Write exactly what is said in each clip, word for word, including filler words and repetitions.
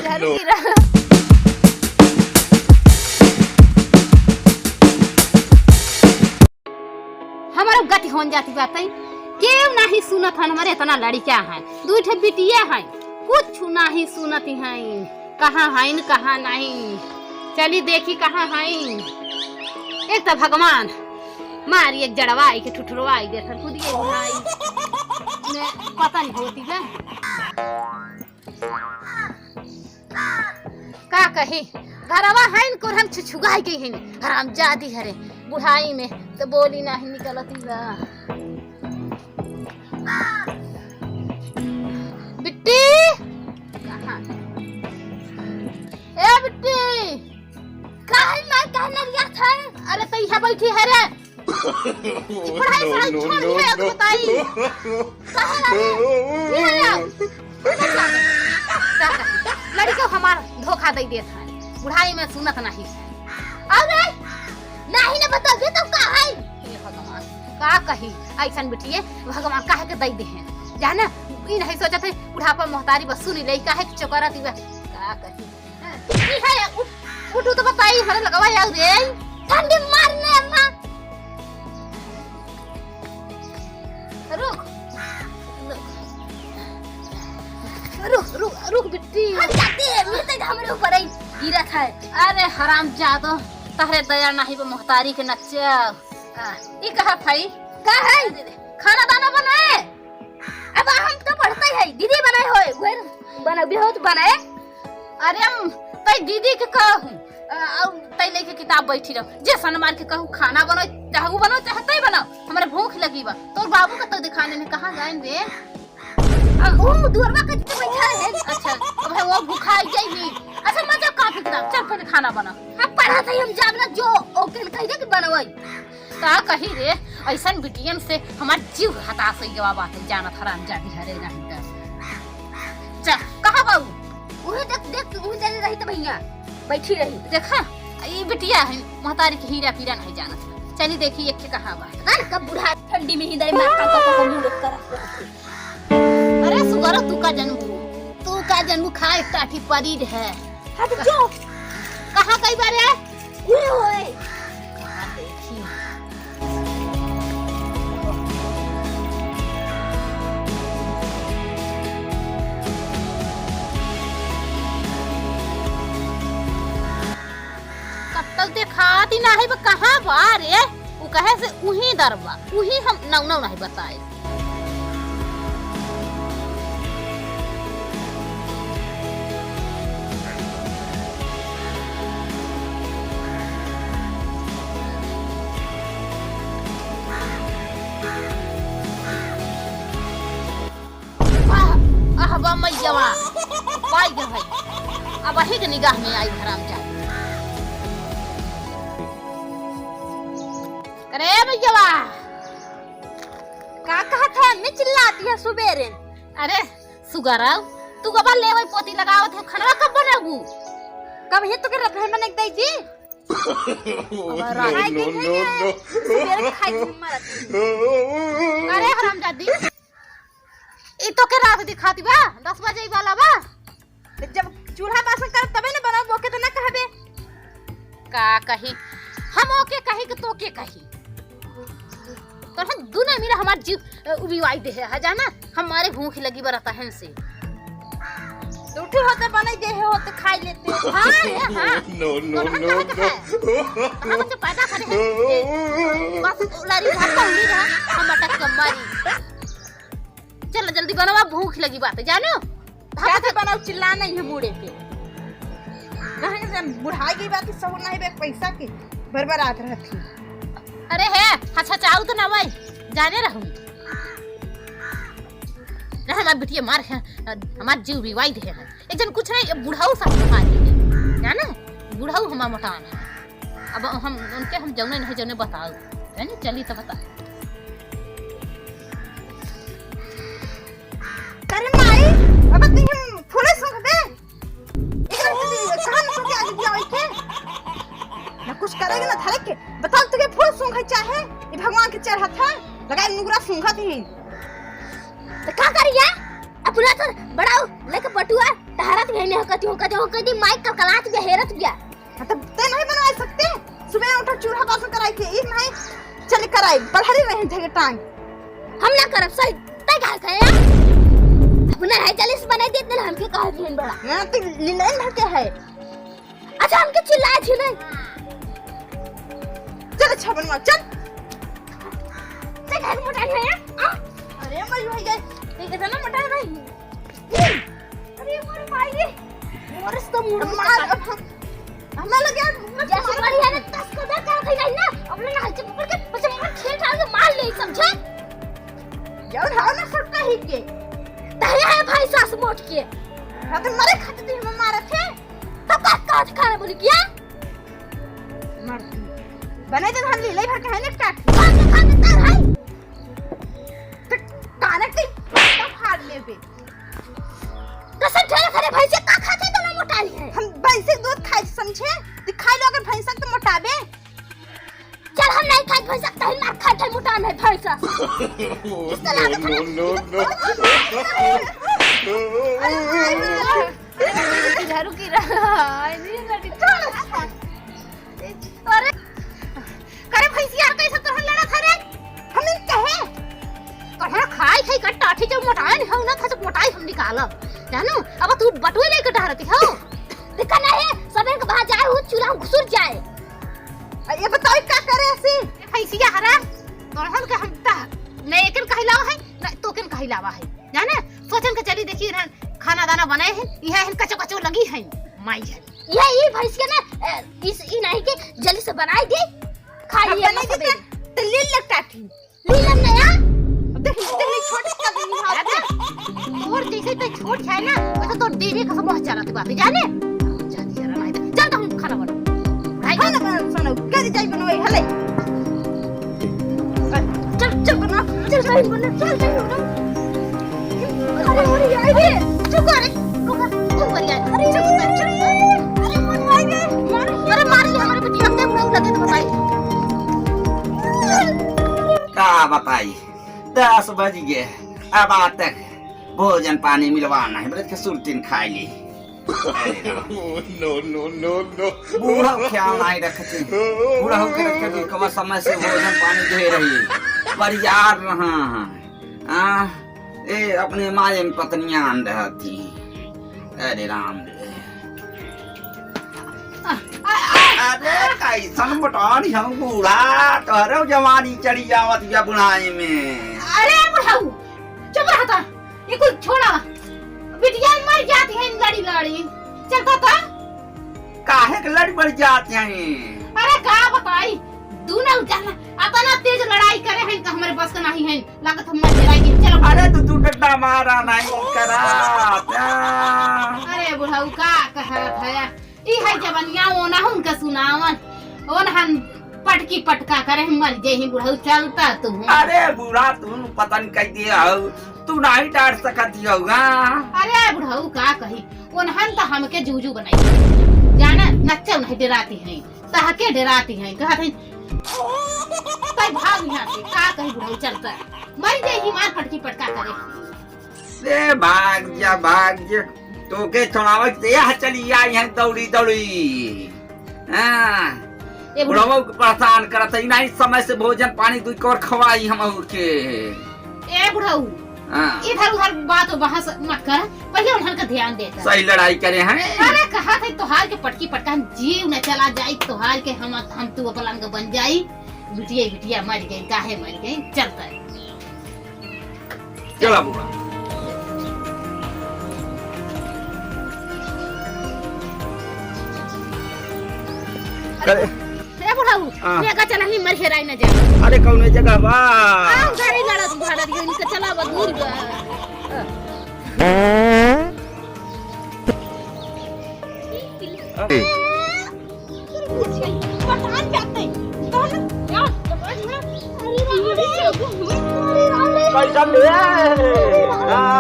जरूरी रहा। हमारा गति होन जाती बात है, केव नाही सुनत हन, हमारे इतना लड़िका है, दुइ ठे बिटिया है, कुछ नाही सुनत हैं, कहाँ हैं, कहाँ नहीं। चली देखी कहाँ हैं। एक तो भगवान मारी एक जड़वाई के ठुठुरवाई देथन, खुद ये भाई में पता नहीं होती बे। का कही, घरवा हइन कुरहन छुछुगाई गई हइन, हरामजादी हरे, बुढ़ाई में तो बोली नाही निकलती बा। बिट्टी, कहाँ? ए बिट्टी, काहे मार कहना रिया था? अरे तो यहाँ बैठी है रे। पढ़ाई, पढ़ाई छोड़ दिया, अब बताई। कहाँ रहे? ये है। लड़िका हमार धोखा दे देत है, बुढ़ाई में सुनत नहीं। अरे, नहीं ना बताबे तो का है? हे भगवान, का कही, ऐसन बिटिये, भगवान काहे के दे दे हैं? जाने, ई नहीं सोचत है, बुढ़ापा मोहतारी बस सुनी ले, काहे के चोकरा दिवा, का कही। ई है, उठ, उठ, उठ तो बताई, हमारे लगवा यार रे। ठंडी मारने अम्मा। रुक। रुक, रुक, रुक बिट्टी। हम जाते हैं, मिलते तो हमारे ऊपर ही गिरा था। अरे हरामजादो, तहरे दया नहीं बा मोहतारी के नच्चा। आ, ई कहा भाई? का है? खाना दाना बनाए? अब हम तो पढ़ते हैं, दीदी बनाए होए, वही बनाए, बेहोत बनाए। अरे हम तई दीदी के कहूँ, अ, अउ तई लेके किताब बैठी रहो। जे सन मार के कहूँ खाना बनाओ, चाहे वो बनाओ, चाहे तई बनाओ, हमारे भूख लगी बा। तोर बाबू का तो दिखाने में कहाँ जाएन बे? आ, वो दुअरवा के तो बैठा है। अच्छा, अब है वो भुखाई जाइबी। अच्छा, मजा कापी किताब, चल पहले खाना बना। हम पढ़ा था, हम जाब ना जो ओके कह दे कि बनवाई। का कही रे, ऐसन बिटियन से हमार जीव हताश हो गवा बात, जानत हरामजादी हरे नहीं त। चा, कहाँ बाऊ? उहे देख, देख, उहे देख रही त भैया, बैठी रही। देखा, ई बिटिया है, महतारी के हीरा पीरा नहीं जानत। चली देखी, एक के कहाँ बा। ना, कब बुढ़ा ठंडी में ही दरे मार का, का, का, का मुंह करा। अरे सुगरो, तू का जनबू, तू का जनबू, खाए टाठी परी रहे। हट जो। कहाँ गई बारे? उहे होए। कहाँ देखी? कब तक देखाती ना है, वो कहाँ बा रे? उ कहे से उही दर बा, उही हम नौनौ नहीं बताए। आह, आह, बा मैया बा। पाई गए भाई। अब अही के निगाह में आई हरामजादी। अरे मैया बा। का कहत है? मैं चिल्लाती है सुबेरे। अरे सुगरव, तू कब लेवे पोती लगावत है, खनवा कब बनाबू? कब है तो के रत है मने दई जी? अब रात खाई के खाई है। सुबेरे खाई के मरत। अरे हरामजादी। ई तो के रात दिखाती बा, दस बजे वाला बा। तो जब चूल्हा बासन करब तबे न बनाओ, ओके तो ना कहबे। का कही, हम ओके कही कि तो के कही? तो हम दुनो मिला हमार जीव, अ, उबिवाई दे है, है जाना? हमारे भूख लगी बरत है से। तो उठी होते बने दे है, होते खाई लेते। हाँ रे, हाँ। No, no, तो हम no, कहाँ के no। खाए? हम तो पैदा करे हैं। ए, बस लड़ी भाग तो उड़ी रहा, हम अटक के मरी। चल जल्दी बनावा, भूख लगी बात है, जानो? भाग कैसे से बनाओ, चिल्ला नहीं है बूढ़े पे। कहाँ से बुढ़ाई गई बात, सहूर नहीं बे, पैसा के बरबरात रहती। अरे है, अच्छा चाऊ तो ना भाई, जाने रहूँ। ना हमार बिटिया मार है, हमार जीव बिवाई दे है। एक जन कुछ नहीं, ये बुढ़ाऊ सब खा ली है, जाने? बुढ़ाऊ हमार मोटान है। अब हम उनके हम जौने नहीं जौने बताओ, है ना? चली तो बता। करे माई, अब तुम फूले सूंघ दे। एकरा के कहां न सूंघे आगे दिया वही के? ना कुछ करेगा ना धरे के। बताओ तुके फूल सूंघे चाहे? ये भगवान के चढ़त है, लगाए नुगरा सूंघत ही। तो का करिया? अपना तो बड़ा लेके बटुआ हरत गई नहीं, हकती हूँ, कती हूँ, कती माइक कलकलात गया, हेरत गया। हाँ, तो ते नहीं बनवा सकते? सुबह उठो, चूल्हा बासन कराई के, ई नहीं चल कराई, बढ़ारी रहे थे टांग। हम ना करब, सही, तय कहा थे यार? अपना है, जल्दी से बनाई देते ना, हमके कहा थे बड़ा। हाँ, तो लीलन भर के है। अच्छा, हमके चिल्लाए थी नहीं। चल, अच्छा बनवा, चल। ते घर मोटा है यार। आ? अरे, भाई, भाई, भाई। ये कितना मोटा है भाई? अरे मोर माई रे, मोर से तो मुड़ मार, मार। अब हम, हमरा लगे आज मुड़ जैसे मार। बड़ी है ना, तस को दे कर कहीं नहीं ना, अपने ना हल्के पकड़ के, बस हम खेल ठाल के मार ले, समझे? जौन हाव ना सुट्टा ही के। तहे है भाई सास मोट के। हाँ, तो मरे खातिर भी हम मारत है। तब का काट खाना बोली क्या? मर तू। बने दे हम ले, ले भर के है ना काट। खा के, खा के तर है। तो कानक ते फाड़ लेबे। कसम खेले करे भैंसे का खाते तो ना मोटाई है। हम भैंसे दूध खाए समझे? तू खाए लो अगर भैंसा तो मोटाबे। चल हम नहीं खाए भैंसा, तही मार खाए थे मोटा नहीं भैंसा। इस तरह का no, no, no। झाड़ू की रहा है, नहीं लड़ी। अरे, करे भैंसिया, कैसे तोहन लड़ा था रे? हम इन कहे, तोहरा खाई खाई का टाठी जब मोटाए नहीं हो ना, था जब मोटाई हम निकालब, जानू? अब तू बटुए लेके डहरती हो। देखा नहीं, सबेर के बाहर जाए, वो चूल्हा में घुसुर जाए। आ, ये बताओ, का करे ऐसी? भैंसिया हरा, तोहन के हम ता, नहीं एकन कहिलावा है, ना तोकन कहिलावा है, जाने? सोचन के चली, देखी ना, खाना दाना बनाए हैं, यह है कचो कचो लगी है, माई है। ये, ये भैंसिया ना, ए, इस, ई नहीं के जल्दी से बनाई दे, खाई अब है बनाई मत दे, दे। तो लील लग टाठी। लीलन नया। अब देख, देख, देख, छोटे का भी नहीं हाथ है। और जैसे तो छोट है ना, वैसे तो देवी का समूह चला तू बात जाने। चल, चल, चल, हम खाना बनाओ। भाई, खाना बना, सुनो, क्या दे जाई बनवाई, हले। चल, चल, बना, चल, चल, बना, चल, चल, बना। अरे, अरे, अरे, चुप कर, चुप कर, चुप कर यार। अरे, चुप कर, चुप कर। अरे, मार, मार, मार। अरे, मार ले हमारे बेटी, अब तक मुंह लगे तो बताई। का बताई, दस बज गए, अब आज तक भोजन पानी मिलवा नहीं, बरत के सुरतिन खाई ली। No, no, no, no। बूढ़ा ख्याल नहीं रखते, बूढ़ा होके रखते तो कब समय से भोजन पानी दे रही, बरियार रहा है। आ, ए, अपने मायन पत्नियां रहती। अरे राम रे। अरे, कैसन मोटान हम बूढ़ा, तोहरे जवानी चढ़ी जावत या बुढ़ाई में। अरे बुढ़ऊ, चुप रहता, ये कुल छोड़ा। बिटिया मर जाती है लड़ी लड़ी, चलता था। काहे के लड़ी बड़ी जाती हैं? अरे का बताई, दूनो जाना अतना तेज लड़ाई करे हैं कि हमरे बस का नहीं है। लागत हम मर जाएंगे। चलो। अरे तू, तू डंडा मारा नहीं करा। अरे बुढ़ऊ का कहत है? ई है जवनिया ओनहन का सुनावन। ओनहन पटकी पटका करे हम मर जाई बुढ़ऊ चलता तू। अरे बूढ़ा तू पतन कह दिया हो। तू नहीं डांट सकत हो गा। अरे बुढ़ऊ का कही? ओनहन तो हमके जूजू बनाई। जाना नच्चो नहीं डराती हैं। तहके डराती हैं। कहत हैं तै भाग यहाँ से। का कही बुढ़ऊ चलता। मर जाई मार पटकी पटका करे। से भाग जा, भाग जा। तोके छोड़ावे के यह चली आई है दौड़ी, दौड़ी। हाँ। ए बुढ़ऊ। बुढ़ऊ के परेशान करत है, नहीं समय से भोजन पानी दुई कोर खवाई हम के। ए बुढ़ऊ। हाँ। इधर उधर बात बहस मत कर, पहले उन्हन का ध्यान दे कर। सही लड़ाई करे हैं। अरे कहा थे तोहार के पटकी पटका हम जीव न चला जाई, तोहार के हम, हम तू पलंग बन जाई। बिटिया, बिटिया मर गई, काहे मर गई, चलता है। चला बुआ। अरे, ए बुढ़ऊ, हाँ। लेगा चला ही मर हेराई न जाए। अरे, कौन जगह बा? आ, उधर ही लड़त भाड़त गई, इनका चला बा, दूर बा। अरे। कैसन बे? हाँ।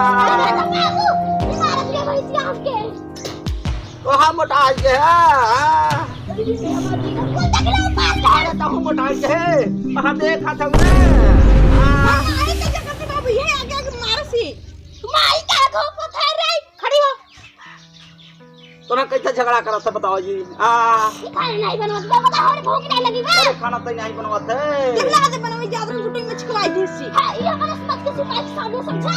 कहाँ मोटा के है? हाँ। अरे, तहु मोटा के है। कहाँ देखा था उन्हें? हाँ। माई का जगह पे बाबू, ये आगे, आगे मारो सी। माई का आगे पत्थर रे, खड़ी हो। तोरा कैसे झगड़ा करत है, बताओ जी? आ। ई खाना नहीं बनवत बा, बता, हमरे भूख नहीं लगी बा। अरे, खाना तो नहीं बनवत है। जब लगा दे बनवे, जादर गुटई में छिकवाई दी सी। हाँ, ये हमारे समझ के सिपाही के सामने समझा।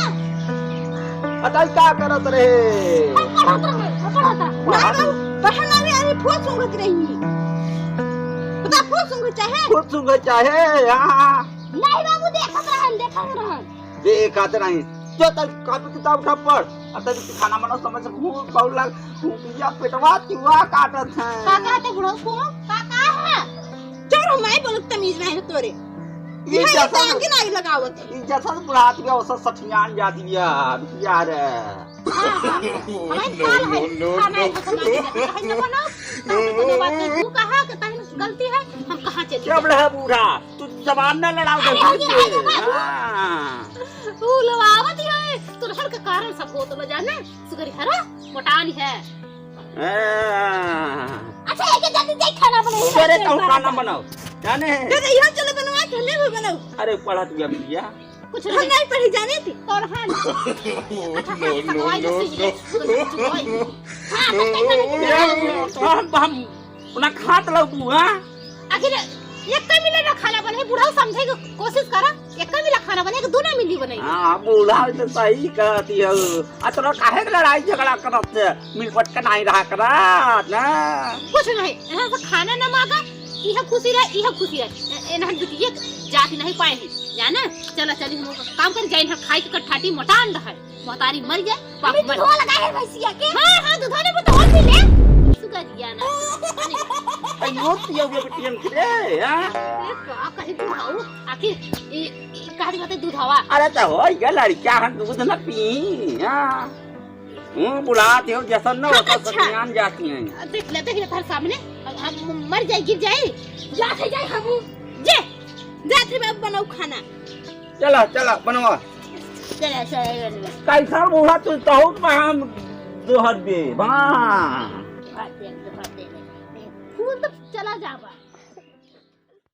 अच्छा, ई का करत रहे? हम पढ़त रहे, हम पढ़त रहे। पढ़त? ना, पढ़ना भी अरे फूल सूंघत रही। बता, फूल सूंघत चाहे? फूल सूंघत चाहे, हाँ। नहीं बाबू, देखत रहन, देखत रहन। देखत रही। जो तब कॉपी किताब उठा पढ़। अब तब खाना बनाओ, समय से भूख बहुत लाग, भूख या पेटवा चूहा काटत है। का कहते बुढ़ऊ को? का, का है? चोर हमारे बोलत तमीज नहीं है तोरे। ई यह जैसा इतना आगे नहीं लगावत। ई जैसा बुढ़ात गया, वैसा सठियान जाती है, यार। हाँ, हाँ। हमारे साल है, खाना है, तो खाना है, तो बनाओ। तो कोनो बात नहीं, तू कहा कि तहन गलती है, हम कहाँ चली क्या जाए? बड़ा है बूढ़ा? तू जबान ना लड़ाओ अरे, जल्दी अरे, से। अरे, अरे। हाँ। तू लड़ावत ही है, तू हर के कारण सब होत लो जाने। सुगरी हरा, मोटान है। हाँ। अच्छा, एक जल्दी जाई खाना बनाई। अरे, तू खाना बनाओ, जाने। अरे, यहाँ चलो बनवा के हमें भी बनाओ। अरे, पढ़त भी अब भैया। कुछ हम नहीं। नहीं पढ़ी जाने थी। तोर हाल। अच्छा, हाँ, सगवाई जैसी है। हाँ, तो कैसा नहीं? यार, तो हम, हम अपना खात लौटू, हाँ? आखिर एक का मिले ना खाना बने, बुढ़ऊ समझे के कोशिश करा। एक का मिला खाना बने, एक दू ना मिली बने। हाँ, बूढ़ा तो सही कहती है। आ तोरा काहे के लड़ाई झगड़ा करत है? मिलपट के नहीं रहा करा ना। कुछ नहीं, यहाँ से खाना ना मांगा, इहे खुशी रहे, इहे खुशी रहे। ए, ए, ना बिटिया जाति नहीं पाए हैं, जाना? चला चली हम काम कर जाए, यहाँ खाई के कठाटी मोटान रहे। महतारी मर जाए, बाप अबे मर दूधवा लगा है भैंसिया के। हाँ, हाँ, दूधवा ने बताओ पी ले। सुगरिया ना। अरे, यो पिया हुआ बिटियन के रे, हाँ? अरे, का कही बुढ़ऊ, आखिर ई, ई कहा दी बात है दूधवा। अरे, तो हो, ये लड़कियां हम दूध न पी, हाँ? हूँ, बुलात हो, जैसन न अच्छा, होता, अच्छा। सठियान जाती हैं। देख ले, देख ले, तार सामने, अब, अब मर जाए, गिर जाए। जाते जाए हम, जे, जाते बाबू बनाओ खाना। चला, चला, बनवा। चला, चला, बनवा। कैसा बूढ़ा तू कहूँ तो हम दोहर दे, हाँ। दोहर दे, दोहर दे। फूल तो चला जावा।